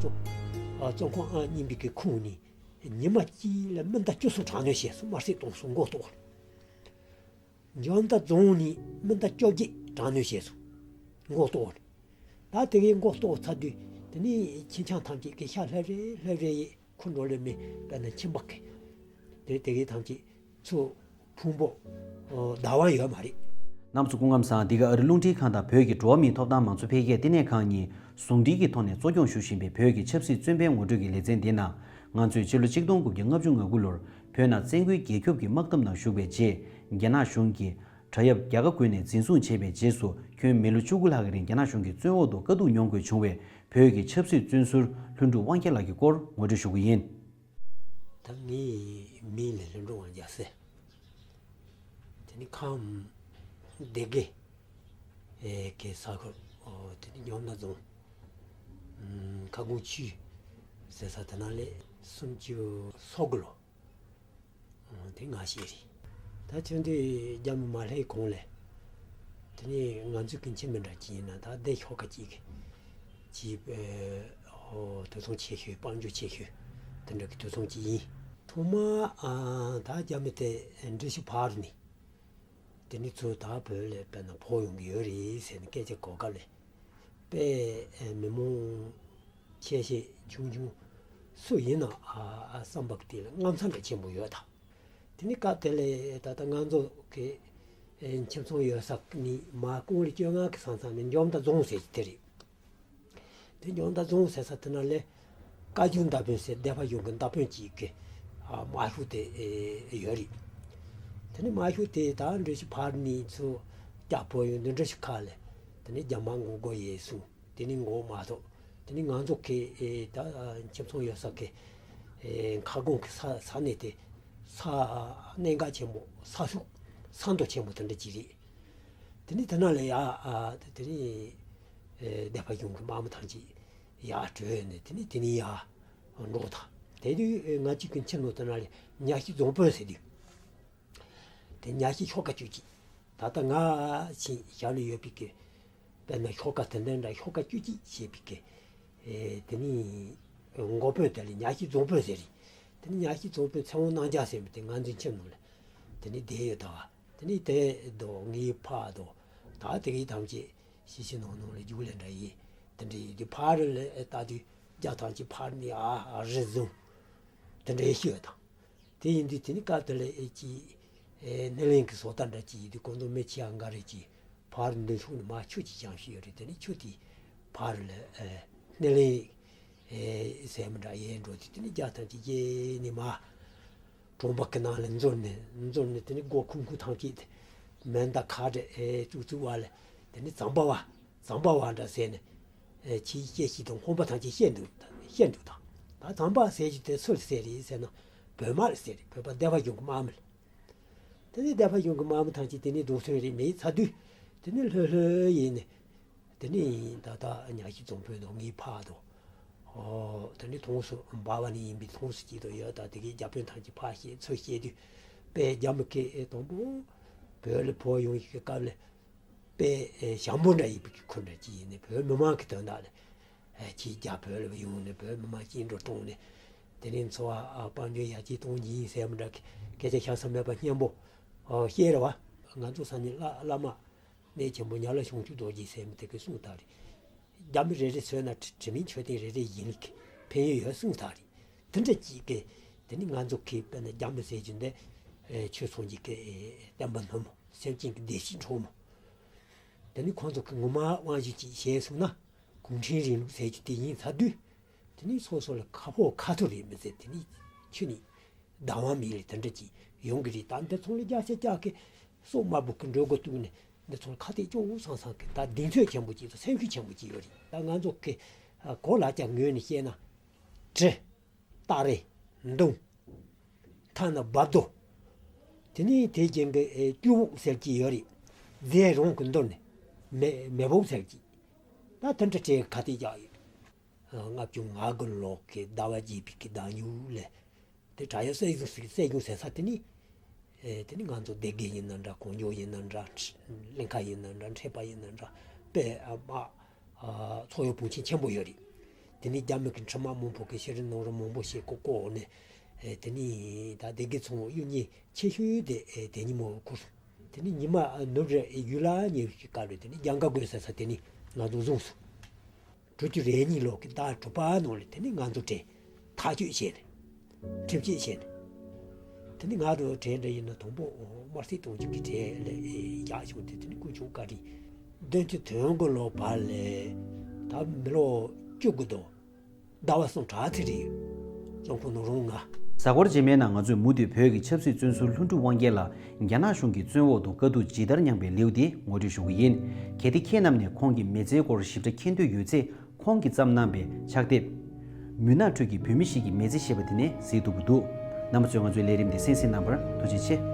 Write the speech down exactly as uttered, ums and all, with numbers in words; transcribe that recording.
ཨ། བཙོན་ཁང་ཨང་གཉིས་པའི་གི་ཁོངས་ནས་ཉི་མ་གཅིག་ལ་མི་ཟླ་བཅུ་གསུམ་དྲག་གནོན་བྱས་སོང་། དམར་གསོད་གཏོང་སོང་། མགོ་གཏོགས། འཇམ་མདའ་རྫོང་ནས་མི་ཟླ་བཅོ་བརྒྱད་དྲག་གནོན་བྱས་སོང་། མགོ་གཏོགས། ད་དེ་གའི་མགོ་གཏོགས་ཚར་དུས་དེ་ནས་ཁྱིམ་ཚང་ཐམས་ཅད་ཀྱི་ཤ་ལྷབ་རེ་ལྷབ་རེ་ཡས། ཁོ་འགྲོ་ལེ་མི་དཔེར་ན་ཁྱིམ་པ་གི་དེ་དེ་གའི་ཐམས་ཅད་ཚུར་ཕུང་པོ་བདག་དབང་ཡོད་མ་རེད། རྣམ་པ་ཚོ་སྐུ་ཁམས་བཟང་། འདི་ག་ཨ་རི་རླུང་འཕྲིན་ཁང་དང་བོད་ཀྱི་འགྲོ་བ་མིའི་ཐོབ་ཐང་མང་གཙོ་འཕེལ་རྒྱས་བསྟི་གནས་ཁང་གཉིས་ཟུང་འབྲེལ་གྱི་ཐོག་ནས་གཙོ་སྐྱོང་ཞུ་བཞིན་པའི་བོད་ཀྱི་ཆབ་སྲིད་བཙོན་པའི་ངོ་སྤྲོད་ཀྱི་ལེ་ཚན་འདིའི་ནང་། ང་ཚོས་ཕྱི་ལོ་ཆིག་སྟོང་དགུ་བརྒྱ་ལྔ་བཅུ་ང་དགུ་ལོར་བོད་ནང་བཙན་རྒོལ་རྒྱལ་ཁབ་ཀྱི་དམག་འཐབ་ནང་ཞུགས་པའི་རྗེས། རྒྱ་ནག་གཞུང་གིས་དྲག་ཡབ་རྒྱ་གར་བརྒྱུད་ནས་འཛིན་བཟུང་བྱས་པའི་རྗེས་སུ། ཁྱོན་མི་ལོ་བཅུ་དགུ་ལྷག་གི་རིང་རྒྱ་ནག་གཞུང་གི་བཙོན་འོག་ཏུ་དཀའ་སྡུག་མྱོང་དགོས་བྱུང་བའི་བོད་ཀྱི་ཆབ་སྲིད་བཙོན་ཟུར་ལྷུན་གྲུབ་དབང་རྒྱལ་ལགས་ཀྱི་སྐོར་ངོ་སྤྲོད་ཞུ་གི་ཡིན། ད་ངའི་མིང་ལ་ལྷུན་གྲུབ་དབང་རྒྱལ་ཟེར། དེ་ནི་ཁམས་སྡེ་དགེ་གི་ས་ཁུལ། དེ་ནི་འཇམ་མདའ་རྫོང་ཁ་སྒོང་ཆུས་ཟེར་ས་དེ་ནང་ལས་སུམ་ཅུ་སོ་དགུ་ལོ། དེ་སྔ་ཕྱི་རེད། ད་ཆུང་དུས་རྒྱ་མི་མ་སླེབས་གོང་ལས། དེ་ནས་ང་ཚོ་གི་ཁྱིམ་མི་འདྲ་གཅིག་ཡིན་ན་ད་སྡེ་ཤོག་ཁག་གཅིག་གི་ཅིག་ཨོ་དུད་ཚང་ཆེ་ཤོས། དཔལ་འབྱོར་ཆེ་ཤོས་དེ་འདྲ་གི་དུད་ཚང་གཅིག་ཡིན། ཐོག་མ་ཨ་ད་རྒྱ་མི་དེ་འགྲུལ་བཞུད་ཕར་ནས་དེ་ནས་ཚུར་ད་བོད་ལ་དཔེར་ན་ཕོག་ཡོང་གི་ཡོད་རེད་ཟེར་ནས་སྐད་ཆ་གོ་སྐབས་ལ། དཔེ་མི་མང་ཆེ་ཤས་ཆུང་ཆུང་སུ་ཡིན་ན་ཨ་ཨ་བསམ་པ་དེ་ལ་དངངས་འཚབ་འདྲ་ཆེན་པོ་ཡོད་ད། དེ་ནི་སྐབས་དེ་ལས་ད་ལྟ་ང་ཚོ་གི་ཨེ་ཁྱིམ་ཚང་ཡོད་ས་ནི་མར་ཀོང་ལི་བཅོ་ལྔ་གི་ས་མཚམས་ནས་འཇམ་མདའ་རྫོང་ཟེར་གྱི་དེ་རེད། དེ་འཇམ་མདའ་རྫོང་ཟེར་ས་དེ་ན་ལས་བཀའ་བརྒྱུད་མདའ་དཔོན་ཟེར་སྡེ་པ་གཞུང་གི་མདའ་དཔོན་གཅིག་གི་ཨ་དམག་ཤོག་དེ་ཨེ་ཡོད་རེད། དེ་ནི་དམག་ཤོག་དེ་ད་འགྲུལ་བཞུད་ཕར་ནས་ཚུར་རྒྱ་བོད་ཡོང་དུས་འགྲུལ་བཞུད་ཁག་ལས་དེ་ནི་རྒྱ་དམག་འགོག་དགོས་ཡས་གསུངས། དེ་ནི་འགོག་མ་ཐུབ། དེ་ནི་ང་ཚོ་གི་ཨེ་ད་ཁྱིམ་ཚང་ཡོད་ས་གི་ཨེ་ཁ་སྒོང་གི་ས་ས་གནས་དེ་ས་གནད་འགག་ཆེན་པོ། ས་ཤུག་ས་མདོ་ཆེན་པོ་དེ་འདྲ་ཅིག་རེད། དེ་ནི་དེ་ན་ལས་ཡ་ཨ་དེ་ནི་ཨེ་སྡེ་པ་གཞུང་གི་དམག་མི་ཐམས་ཅད་ཡར་བྲོས་ནས་དེ་ནི་དེ་ནི་ཡར་འགྲོ་ད། དེ་དུས་ང་གཅིག་གི་ཁྱིམ་ནང་དེ་ན་ལས་ཉ་ཤི་རྫོང་དཔོན་ཟེར་དུས། དེ་ཉ་ཤི་ཤོག་ཁག་བཅུ་གཅིག་ད་ལྟ་ང་ཕྱིན་ཞབས་ལ་ཡོད་པའི་གི་དཔེར་ན་ཤོག་ཁག་དེ་འདྲ་འདྲ་ཤོག་ཁག་བཅུ་གཅིག་ཞེས་པའི་གི་ཨེ་དེ་ནི་འགོ་དཔོན་དེ་ལ་ཉ་ཤི་རྫོང་དཔོན་ཟེར་རེད། དེ་ནི་ཉ་ཤི་རྫོང་དཔོན་ཚེ་དབང་རྣམ་རྒྱལ་ཟེར་མི་དེ་ང་ཚོའི་ཁྱིམ་ནང་ལ་དེ་ནི་བསྡད་ཡོད་ད། དེ་ནི་དེ་དོ་ངའི་ཕ་དོ་ད་དེ་གའི་ཐམས་ཅད་ཕྱི་ཕྱི་ནང་ནང་ལ་རྒྱུགས་ལེན་འདྲ་ཡིན། དེ་འདྲ་ཡིན་དུས་ཕ་རི་ལ་ལྟ་དུས་རྒྱ་ཐམས་ཅད་ཕ་རི་ནས་ཨ་ཨ་རི་བཟུང་དེ་འདྲ་ཡིན་ཤོད་དང་། དེ་ཡིན་དུས་དེ་ནི་སྐབས་དེ་ལ་ཨེ་ཅི་ཨེ་སྣེ་ལེན་གྱི་བཟོ་ལྟ་འདྲ་ཅིག་ཡིན་དུས་ཁོང་ཚོ་མི་ཆེ་ཨ་འགའ་རེ་ཅིག་ཕར་འདུ་ཤུགས་ནས་མར་ཆུ་ཅིག་བཞེངས་ཤིག་ཡོད་རེད། དེ་ནི་ཆུ་དེ་ཕར་ལ་ཨེ་སྣེ་ལེན་ཨེ་ཟེར་མི་འདྲ་ཡས་འགྲོ་དུས་དེ་ནི་རྒྱ་ཐམས་ཅད་རྗེས་ནས་མར་གྲོང་པ་གི་ནང་ལ་འཛུལ་ནས་འཛུལ་ནས་དེ་ནི་སྒོ་ཁུང་ཁུང་ཐང་ཀི་དེ་མེ་མདའ་ཁ་བྲལ་ཨེ་བཙུགས་བཙུགས་བ་ལ་དེ་ནི་ཛམ་པ་བ། ཛམ་པ་བ་འདྲ་ཟེར་ནས། ཨེ་ཁྱིའི་སྐྱེ་ཤི་དང་ཁང་པ་ཐམས་ཅད་བཤད་འདུག་བཤད་འདུག་དང་། ད་ཛམ་པ་ཟེར་རྒྱུ་དེ་སུ་ལ་ཟེར་རེད་ཟེར་ན་བོད་དམག་ལ་ཟེར་རེད། བོད་པ་སྡེ་པ་གཞུང་གི་དམག་མི་ལ། དེ་ནས་སྡེ་པ་གཞུང་གི་དམག་མི་ཐམས་ཅད་དེ་ནས་སྡུག་སོན་རེད་མེད་ཚར་དུས་དེ་ནས་ལྷོད་ལྷོད་ཡིན་ནས། དེ་ནས་ད་ལྟ་ཉ་ཤི་རྫོང་དཔོན་དང་ངའི་ཕ་དང་། ཨོ་དེ་ནས་ཐོང་སུ་འབའ་བ་ནས་ཡིན་པའི་ཐོང་སུ་སྐྱིད་དང་ཡོད་ད། དེ་གའི་རྒྱ་དཔོན་ཐམས་ཅད་ཕར་བཤད་ཚུར་བཤད་དུས་དཔེ་རྒྱ་མི་སྐད་དང་པོ་བོད་ལ་བོད་ཡོང་ཡི་གི་སྐབས་ལ། དཔེ་ཨེ་ཞང་པོ་འདྲ་ཡིན་པའི་ཁུལ་འདྲ་ཅིག་ཡིན་ནས་བོད་མི་མང་གི་དོན་དག་ལ་ཨེ་ཁྱེད་རྒྱ་བོད་ལ་ཡོང་ནས་བོད་མི་མང་སྐྱིད་འགྲོ་གཏོང་ནས་དེ་རིང་འཚོ་བ་ཨ་དཔལ་འབྱོར་ཡར་རྒྱས་གཏོང་གི་ཡིན་ཟེར་མི་འདྲ་གི་སྐད་ཆ་བཤད་ས་མེད་པ་སྙན་པོ་ཨ་བཤད་རེད་བ། ང་ཚོ་ས་ནས་བླ་བླ་མ་གནས་ཆེན་པོ་ཉག་ལ་ཤོང་ཆུ་རྡོ་རྗེ་ཟེར་མི་དེ་གི་གསུང་དག་རེད། རྒྱ་མི་རེ་རེ་བཟོས་ན་དྲི་དྲི་མེད་མཆོད་རྟེན་རེ་རེ་ཡིན་གི་ཕན་ཡོན་ཡོད་གསུང་དག་རེད། དེ་འདྲ་ཅིག་གི་དེ་ནི་ང་ཚོ་གི་དཔེར་ན་རྒྱ་མི་ཟེར་རྒྱུ་འདི་ཨེ་ཆོས་སངས་རྒྱས་ཀྱི་ཨེ་བསྟན་པ་སྣུམ་སེམས་ཅན་གྱི་བདེ་སྐྱིད་འཕྲོག་མོ། དེ་ནི་ཁོང་ཚོ་གི་ངོ་མ་དབང་ཞུ་ཅིག་བྱས་སོང་ན་གུང་ཁྲན་རིང་ལུགས་ཟེར་རྒྱུ་དེ་ཡིན་ཚར་དུས་དེ་ནི་སོ་སོ་ལ་ཁ་ཕོ་ཁ་ཐུག་རེད་མི་ཟེར། དེ་ནི་ཁྱོད་ནི་བདག་དབང་མེད་ལ་དེ་འདྲ་ཅིག་ཡོང་གི་རེད། ད་འདི་ཚོ་ལ་རྒྱ་ཆེ་རྒྱ་གི་སྲོག་དམར་པོ་གི་འགྲོ་སྒོ་བཙུགས་ནས་འདི་ཚོ་ལ་ཁ་གཏད་གཅོག་འུ་སང་སང་གི་ད་གདེང་ཚོད་ཆེན་པོ་ཅིག་དང་སེམས་ཤུགས་ཆེན་པོ་ཅིག་ཡོད་རེད། ད་ང་ཚོ་གི་གོ་ལག་ཅག་ངོས་ནས་བཤད་ན་གྲི། སྟ་རེ། མདུང་། ཐ་ན་རྦབ་རྡོ། དེ་ནས་དེ་རྐྱེན་གྱི་ཨེ་སྐྱུ་བུག་ཟེར་གྱི་ཡོད་རེད། རྫས་རང་གི་འདོར་ནས་མེ་མེ་བུག་ཟེར་གྱི། ད་དེ་འདྲ་སྤྲད་ཁ་གཏད་བཅག་ཡོད། ལྔ་བཅུ་ང་དགུ་ལོ་གི་ཟླ་བ་བརྒྱད་པའི་གི་ཟླ་མཇུག་ལ། དེ་བྲག་གཡབ་སྲས་གཞུང་ཟེར་སྲས་གཞུང་ཟེར་ས་དེ་ནི། ཨེ་དེ་ནི་ང་ཚོ་སྡེ་དགེ་ཡིན་ན་འདྲ་གངས་ལྗོངས་ཡིན་ན་འདྲ་གླིང་ཁ་ཡིན་ན་འདྲ་འཕྲེད་པ་ཡིན་ན་འདྲ་དཔེ་ཨ་མ་ཨ་ཚོགས་གཡོག་བུ་ཆེན་ཆེན་པོ་ཡོད་རེད། དེ་ནས་རྒྱ་མི་གི་འཕྲུལ་མ་མང་པོ་གི་ཤེས་རིག་སྣ་རོགས་མང་པོ་ཞིག་གི་བསྐོར་ནས། དེ་ནས་ད་སྡེ་དགེ་ཚང་གཡུ་བརྙན་ཆེ་ཤོས་དེ་དེ་ཉིན་མོ་བསྐུར། དེ་ནས་ཉི་མ་ནུབ་རེ་ཡུལ་ལ་ཉེ་བའི་སྐབས་ལ་དེ་ནས་རྒྱང་གར་དགོན་ཟེར་ས་དེ་ནས་ང་ཚོ་བཟུང་སོང་། དྲུག་ཅུ་རེ་གཉིས་ལོ་གི་ཟླ་དྲུག་པ་ནང་ལ་དེ་ནས་ང་ཚོ་གྲས་ཐག་གཅོད་བྱས་ནས། ཁྲིམས་གཅོད་བྱས་ནས། དེ་ནས་ང་ཚོ་གྲས་འདྲ་ཡིན་ན་དང་པོ་དམར་གསོད་གཏོང་རྒྱུ་གི་གྲས་ལ་བཞག་བྱུང་སྟེ། དེ་ནས་དཀོན་མཆོག་བཀའ་དྲིན། བདུན་ཅུ་དོན་དགུ་ལོ་བར་ལ་ད་མི་ལོ་བཅུ་དགུ་དང་ཟླ་བ་གསུམ་དྲུག་ཚེ་རིང་། ཡང་ཁོང་ནང་རང་ང་། གཟའ་འཁོར་རྗེས་མའི་ནང་ང་ཚོས་མུ་མཐུད་བོད་ཀྱི་ཆབ་སྲིད་བཙོན་ཟུར་ལྷུན་གྲུབ་དབང་རྒྱལ་ལགས་རྒྱ་ནག་གཞུང་གི་བཙོན་འོག་ཏུ་དཀའ་སྡུག་ཇི་ལྟར་མྱངས་པའི་ལེའུ་དེ་ངོ་སྤྲོད་ཞུ་གི་ཡིན། གལ་ཏེ་ཁྱེད་རྣམས་ནས་ཁོང་གི་མི་ཚེའི་སྐོར་ཞིབ་ཕྲ་མཁྱེན་འདོད་ཡོད་ཚེ། ཁོང་གིས་བརྩམས་གནང་པའི་ཕྱག་དེབ། མུན་ནག་ཁྲོད་ཀྱི་བོད་མི་ཞིག་གི་མི་ཚེ་ཞེས་པ་དེ་ནས་གཟིགས་ཐུབ་ཀྱི་འདུག། རྣམ་པ་ཚོས་ང་ཚོའི་ལས་རིམ་འདི་གསན་གཟིགས་གནང་བར་ཐུགས་རྗེ་ཆེ།